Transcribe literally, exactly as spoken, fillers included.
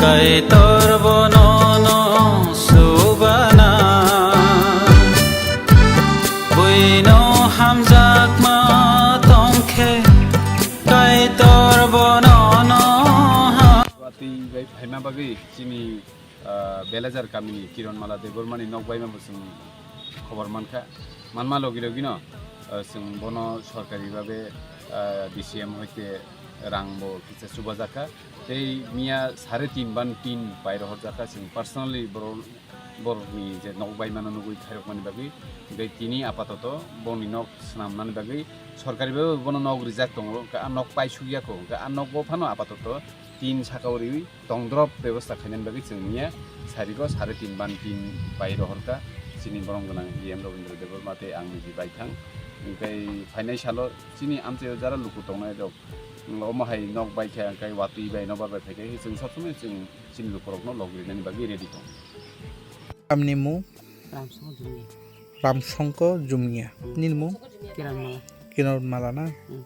Kaitor bono no subana, buino hamjakma tongkhe, Kaitor bono no ha- Watwi bai phaima bagwi chini, ah, Belajar kamini Kiron Mala Debbarmani nok baima bo chwng khobor mankha. Manma logi logi no, ah, chwng bono sorkari babe, ah, D C M hoite rang bo kisa chubajakha. Tei miya sare tin ban tin pai rohorjakha, chwng personally borok, borokni je nok baimano nugwi khairokmani bagwi. Tei tini apatoto bongni nok swnamnani bagwi sorkari bai bono nok rijak tongo, hwnkhe a nok paisukya kho, hwnkhe a nogo phano apatoto tin saka o riwi tongdrop bebosta khainani bagwi chwng miya sarigo sare tin ban tin pai rohorkha chini borom gwnang E M Rabindra Debbarma tei ang niji baithang. Tei phainai salo chini amchaio jara luku tongnai rok, omo hai nok bai khe, hwnkhe watwi bai nobar bai phaikhe, chwng sob somoi chwng chini lukurokno log rinani bagwi ready tongo. Tamni mung? Ramsongko Jumia. Ramsongko Jumia. Hmm. Nini mung? Kiran Mala. Kiran Mala na? Hmm.